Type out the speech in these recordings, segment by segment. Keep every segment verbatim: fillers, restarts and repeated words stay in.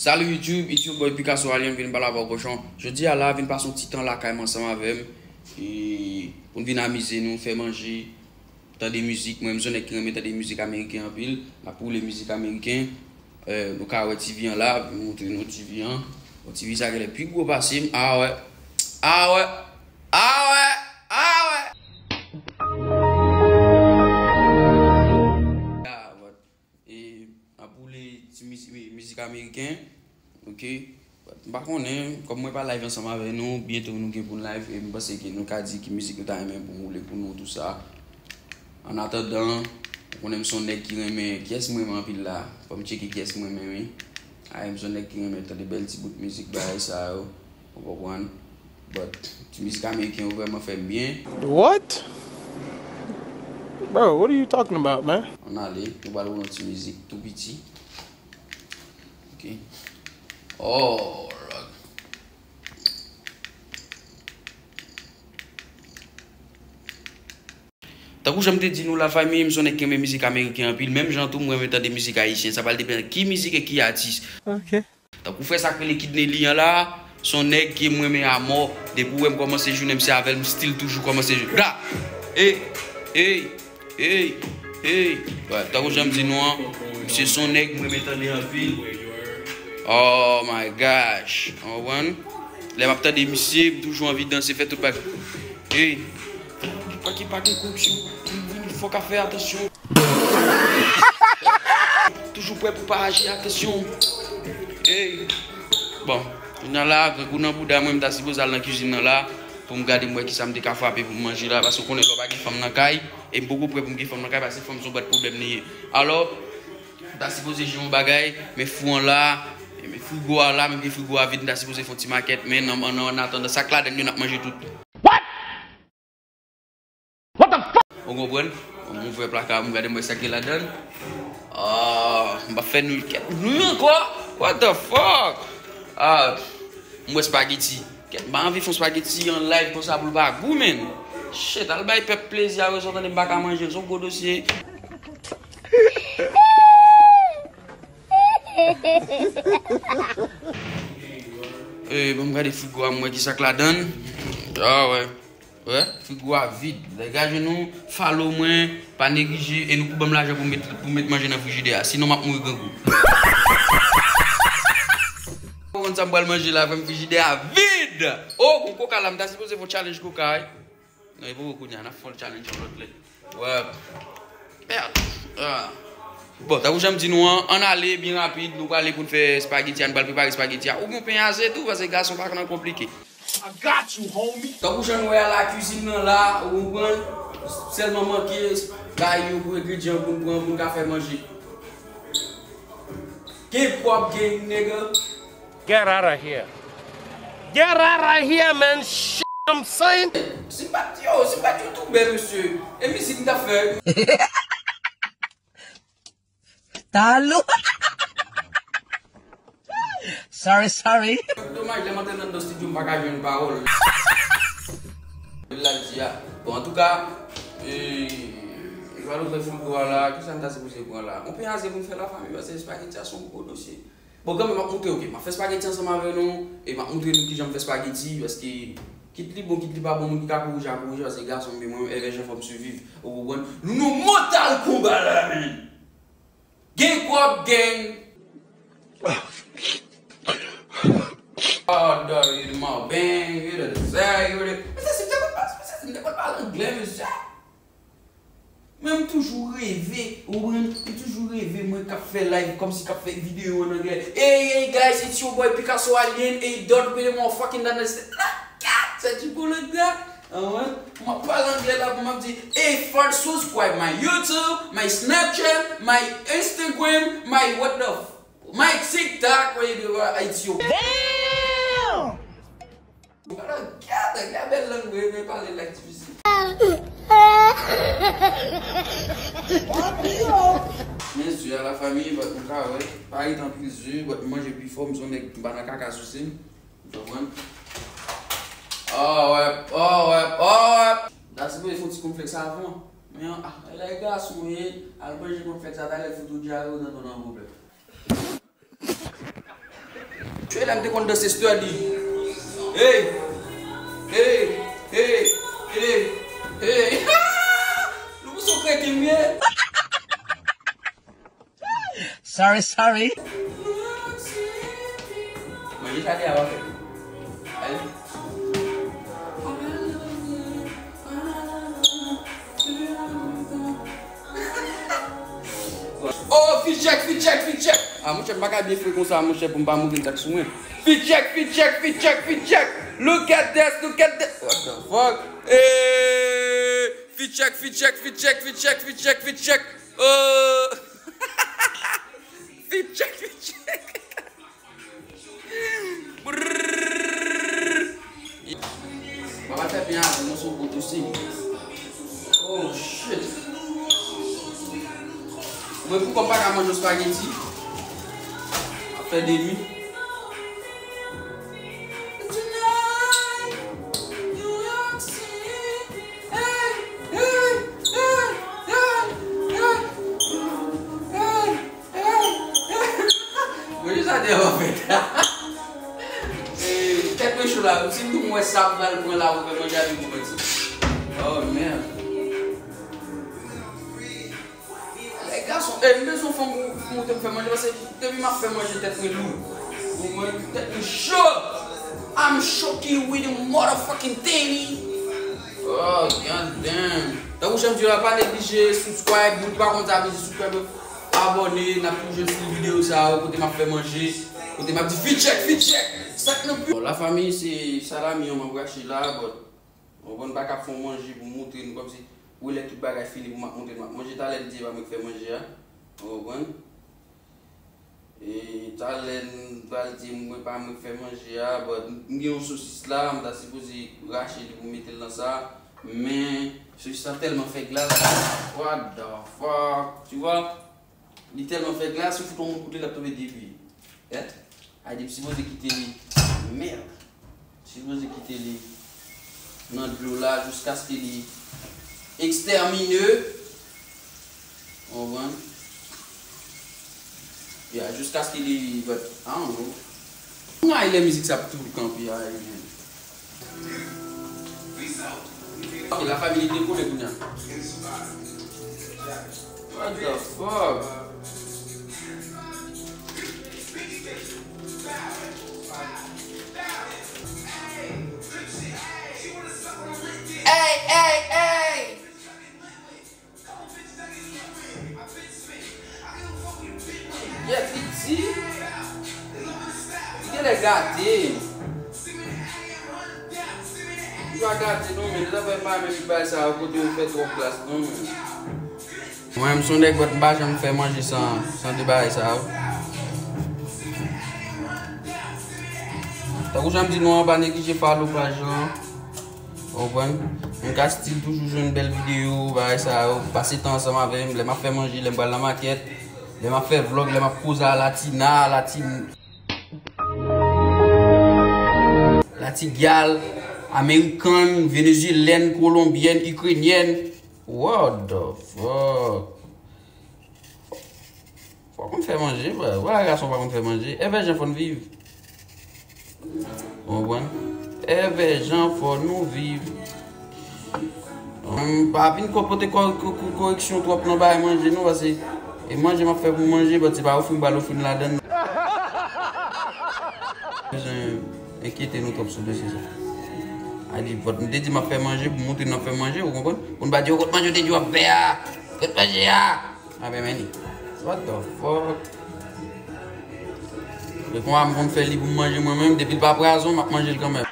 Salut YouTube, it's your boy Picasso Alien vin pale avè w kochon. Jodi a la, vin pase yon ti tan lakay mwen ansanm avè m. E pou n vin amize nou, fè manje, tande mizik. Mwen menm se yon nèg ki renmen tande mizik ameriken anpil. M ap woule mizik ameriken. Eh, nou ka wè T V an la, m montre nou T V an. Bon, T V sa genlè pi gwo pase m. Ah wè. Ah wè. Ah wè. Ah wè. Ah, but, e, m ap woule ti mizi-, mi-, mizik ameriken. Ok. But m pa konnen, kòm mwen pa live ansanm avè nou, byento nou gen pou n live, e m panse ke nou ka di ki mizik nou ta renmen pou m woule pou nou, tou sa. An atandan, ou konnen m se yon nèg ki renmen, kiyès m renmen anpil la? Fò m tcheke kiyès m renmen, wi. Ay, m se yon nèg ki renmen tande bèl ti bout mizik, bagay sa yo. Ou konprann? But, ti mizik ameriken yo vrèman fè m byen. What? Bro, what are you talking about, man? Ann ale, nou pral woule yon ti mizik tou piti. Ok. Oh, Lord. Tankou jan m te di nou la, fanmi, m se yon nèg ki renmen mizik ameriken anpil. Menm jan tou, m renmen tande mizik ayisyen. Sa pral depann ki mizik e ki atis. Ok. Tankou frè sa k rele Kidney Lee an la, se yon nèg ke m renmen amò. Depi w wè m kòmanse jounen m, se avè l m still toujou kòmanse jou. Bra! Ey! Ey! Ey! Ey! Wè, tankou jan m di nou an, misye se yon nèg m renmen tande anpil. Oh my gosh! Ou konprann? Lè m ap tande misye, m toujou anvi danse, fè tout bagay. Ey! Pa ki pa gen koreksyon, fòk a fè atansyon. Toujou prè pou pa aji, atansyon. Ey! Bon, kounye a la, grangou nan bouda mwen, m ta sipoze al nan kizin nan la, pou m gade m wè kisa m te ka frape pou m manje la, paske w konnen lè w pa gen fanm nan kay, e m poko prè pou m gen fanm nan kay, paske fanm se yon bòt pwoblèm li ye. Alò, m ta sipoze jere yon bagay, men fou an la, e men frigo a la, menm ke frigo a vid, m ta sipoze fè yon ti makèt, men nan, nan, an atandan, sa k ladann yo, n ap manje tout. Ou konprann? Bon, m ouvè plaka, m gade m wè sa ki ladann. Ah, m pa fè nou kèt nou ankò. What the fuck? Ah, m wè spaghetti. Kèt, m pa anvi fè yon spaghetti an live konsa pou l pa gou, man. Shit, al bay pèp plezi a, rezon tande m pa ka manje l, se yon gwo dosye. Eh, bon, m gade frigo a, m wè ki sa k ladann. Ah, wè. Wè, frigo a vid. Degaje nou, follow mwen, pa neglije, e nou pou ban m lajan pou m met, pou m met manje nan frijidè a. Sinon, m ap mouri grangou. Ou konn sa m pral manje la, frè m, frijidè a vid! Oh, gon koka la, m ta sipoze fè yon challenge koka, wi. Non, e poko kounye a, n ap fè yon challenge yon lòt lè. Wè. Mèd. Ah. Bon, tankou jan m di nou an, ann ale byen rapid, nou prale pou n fè spaghetti a, nou pral prepare spaghetti a. Ou gen pen aze tou, paske gason pa nan konplike. I got you, homie. Tankou jan nou wè a la, kizin nan la, ou konprann? Sèlman manke bay yo pou engredyan pou n pran, pou n ka fè manje. Gen pwòp gen nèg. Get out of here. Get out of here, man. Shit, I'm saying. Si m pa t yo, si m pa t youtubè, mesye, e mizik m t ap fè. Talou. Sorry, sorry. Domaj, lè m antre nan, nan estidyo, m pa ka jwenn pawòl. L ap di a. Bon, antouka, e, e pa nou fè frigo a la, kisa m ta sipoze pran la? On pen aze pou n fè la fanmi, paske espageti a se yon gwo dosye. Bon, kanmenm, m ap montre, ok, m ap fè spageti ansanm avè nou, e m ap montre nou kijan m fè spageti, paske kit li bon, kit li pa bon, moun ki ka korije a korije, paske gason m ye, mwen menm, èvè jan fò m siviv, ou konprann? Nou nan Mortal Kombat la, man! Gang Corp Gang! Ah, da, you the mouth bang, you the desire, you the. Mesye, si m te konn pa, mesye, si m te konn pale anglè, mesye. Mwen, m toujou reve, ou konprann? M toujou reve, mwen k ap fè live, kòmsi k ap fè videyo an anglè. Hey, hey, guys, it's your boy Picasso Alien, hey, don't really want fucking understand. Ah, God, c'est du bon, le gars. Ah, ouais. M ap pale anglè la pou m ap di, hey, fans, subscribe my YouTube, my Snapchat, my Instagram, my what the f-, my TikTok, where you do, uh, it's your. Damn! Ala, gade, gade bèl lang mwen, men pale lang difisil. Men zye a la fanmi, but m ka wè. Pa ret anpil zye, but m manje pi fò, m se yon nèg, m pa nan kaka sou se m. Ou konprann? Oh, wè, oh, wè, oh, wè. M ta sipoze fè yon ti konflèks avan. Men, ah, lè gason ye, al manje konflèks a, talè fout ou dyare, ou nan, ou nan pwoblèm. Tchwe la m te konn danse study. Hey! Hey! Hey! Hey! Hey! Nou pou son kreten m ye. Sorry, sorry. Manje sa te ava fè. Ay. Oh, fit check, fit check, fit check. Ah, monchè, m pa ka byen fre konsa, monchè, pou m pa mouri, m tak sou mwen. Fit check, fit check, fit check, fit check. Look at this, look at this. What the fuck? Hey! Fit check, fit check, fit check, fit check, fit check, fit check. Oh! Fit check, fit check. Brrr. Papa fè byen avè mwen sou kout osi. Oh shit. Mwen pou kòm pa ka manje spaghetti. Ap fè demi. Mwen jis ate an fèt. Eh, tèt mwen cho la, si m tou mwen sa m pral pran la pou fè manje avèk mwen pati. Oh man. Lè gason, eh, m bezwen fanm pou, pou montre m fè manje, paske depi m ap fè manje tèt mwen lou. Ou konprann? Tèt mwen cho. I'm shoki with the motherfucking thing. Oh, god damn. Tankou jan m di w la, pa neglije subscribe, moun ki pa konn sa vle di subscribe, abòne, n ap toujou jwenn sou videyo sa yo, kote m ap fè manje, kote m ap di fit check, fit check. Sa k nan pi. Bon, la famille, se salami an m ap rache la, but Ou konprann, m pa ka fè yon manje pou m montre nou kòmsi pou lè tout bagay fini pou m ap montre nou m ap manje. Talè m di e pa mwen k fè manje a. Ou konprann? E talè m pral di mwen pa mwen k fè manje a, but m gen yon sosis la, m ta sipoze rache li pou m mete l nan sa. Men sosis la tèlman fè glas. What the fuck? Tu vois? Li tèlman fè glas, ou fout yon moun kout li, l ap tonbe depi. Èt? Ayiti, m sipoze kite li. Mèd! M sipoze kite li nan dlo la jiskaske li ekstèmine. Ou konprann? Yeah, jiskaske li, but, I don't know. M rayi lè mizik sa ap tou kanpe a, man. Ok, la famille dekole kounye a. What the fuck? Hey, hey, hey! Yè piti. Li genlè gate. Li pa gate non, men li ta fè pa menm bagay sa yo kote yo fè twòp glas non, men. Mwen menm se yon nèg bòt, m pa janm fè manje san, san de bagay sa yo. Tankou jan m di nou an, pa neglije follow paj lan. Ou konprann? M ka still toujou jwenn bèl videyo, bagay sa yo. Pase tan ansanm avè m, lè m ap fè manje, lè m pral nan makèt, lè m ap fè vlòg, lè m ap koze a latina, latin, latigyal, amerikann, venezyelèn, kolonbyèn, ikrenyèn. What the fuck? Fò konn fè manje, bra. Vwala gason pa konn fè manje. Èvè jan fò n viv. Ou konprann? Èvè jan fò nou viv. M pa vin ko-, pote ko-, ko-, ko-, koreksyon twòp nan bagay manje non, paske e manje m ap fè pou manje, but se pa ofri m pral ofri n ladann. Bezwen enkyete nou twòp sou dosye sa. A di, but m te di m ap fè manje pou montre n ap fè manje, ou konprann? Pou n pa di, "Oh, kot manje w te di w ap fè a? Kot manje a?" Ape men li. What the fuck? E konsa m konn fè li pou m manje mwen menm, depi l pa pwazon, m ap manje l kanmenm.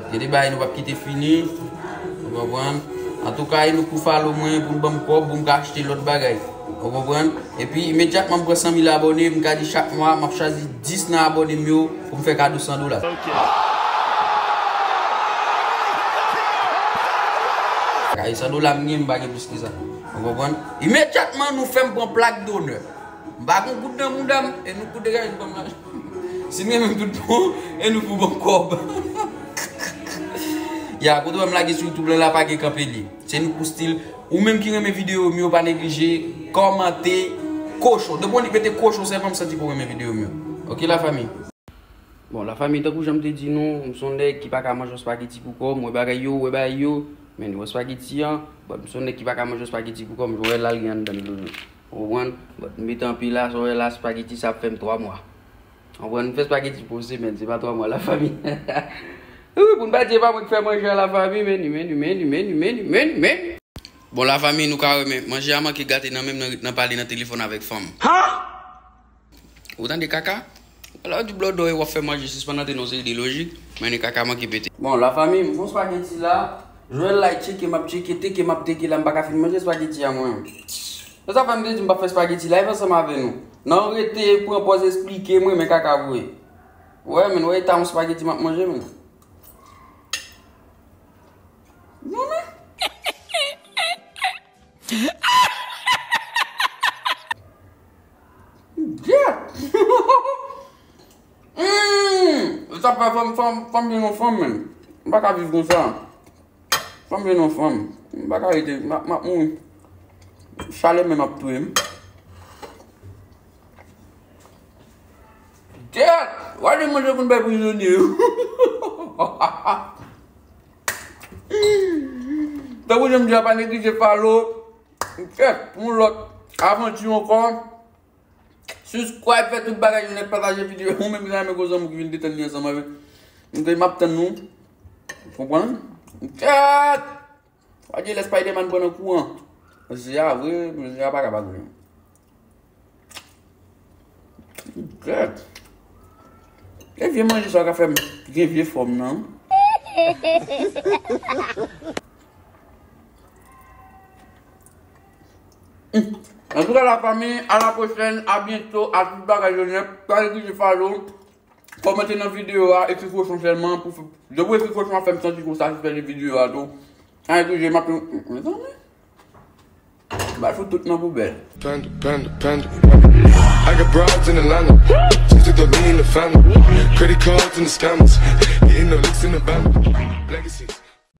Gen de bagay nou p ap kite fini, ou konprann? Antouka, e nou pou follow mwen, pou n ban m kòb, pou m ka achte lòt bagay. Ou konprann? Epi, imedyatman m pran san mil abòne, m ka di chak mwa, m ap chwazi dis nan abòne m yo pou m fè kado san dola. Kay san dola m gen, m pa gen plis ke sa. Ou konprann? Imedyatman, nou fè m pran plak donè. M pa gon goud nan mouda m, e nou pou degaje nou ban m lajan. Si m renmen m tout bon, e nou pou ban m kòb. Ya, kote w wè m lage sou YouTube la, la pa gen kanpe li. Se nou pou still. Ou menm ki renmen videyo m yo, pa neglije kòmante kochon. Depi w mete kochon sèlman, m santi ke w renmen videyo m yo. Ok, lafanmi. Bon, lafanmi, tankou jan m te di nou, m se yon nèg ki pa ka manje yon spaghetti pou kò m, m wè bagay yo, m wè bagay yo, men m wè spaghetti an, bon, m se yon nèg ki pa ka manje yon spaghetti pou kò m, jan w wè la l gen anndan l. Ou konprann? Bon, m mete anpil la, sa w wè la, spaghetti sa ap fè m twa mwa. Ou konprann? M fè spaghetti pou yon semèn, se pa twa mwa, lafanmi. Wi, pou n pa di e pa mwen ki fè manje a, lafanmi, men, men, men. Bon, lafanmi, nou ka wè, men manje a manke gate nan men m nan, nan pale nan telefòn avèk fanm. Ou tande kaka? Wè la w di blòdò e w ap fè manje, sispann antre nan yon seri de lojik, men kaka manke pete. Bon, lafanmi, m fè yon spaghetti la, Joel la tcheke, m ap tcheke, teke, m ap teke la, m pa ka fin manje spaghetti a mwen. Se sa fè m te di m p ap fè spaghetti live ansanm avè nou. Nan rete pran pòz esplike, m renmen kaka vre. Wè, men, wè eta yon spaghetti m ap manje, men. Non, men. Gyèt! Hmm, sa fè fanm, fanm, fanm vin yon fanm, men. M pa ka viv konsa. Fanm vin yon fanm. M pa ka rete, m ap, m ap mouri. Chalè menm ap touye m. Gyèt! W a di manje pou n bay prizonye yo. Tankou jan m di a, pa neglije follow. Fè yon lòt avanti ankò. Subscribe, fè tout bagay yo nèt, pataje videyo. Ou menm ki ta renmen gwo zanmi ki vin detann li ansanm avè m, m ap tann nou. Konprann? Tèt! Adye lè Spider-Man pran nan kou an. Manje a vre, manje a pa ka pa gou. Tèt! E vye manje sa ka fè m gen vye fòm nan. Antouka, lafanmi, à la prochaine, à bientôt, à tout bagay yo nèt, pa neglije follow, kòmante nan videyo a, ekri kochon sèlman, pou fè, depi w ekri kochon ap fè m santi konsa, se fè videyo a tou. Pa neglije, m ap, mezanmi. Ba fout tout nan poubèl. Panda, panda, panda. I got broads in Atlanta. Just to throw me in the family. Credit cards and the scammers. Hitting the licks in the band.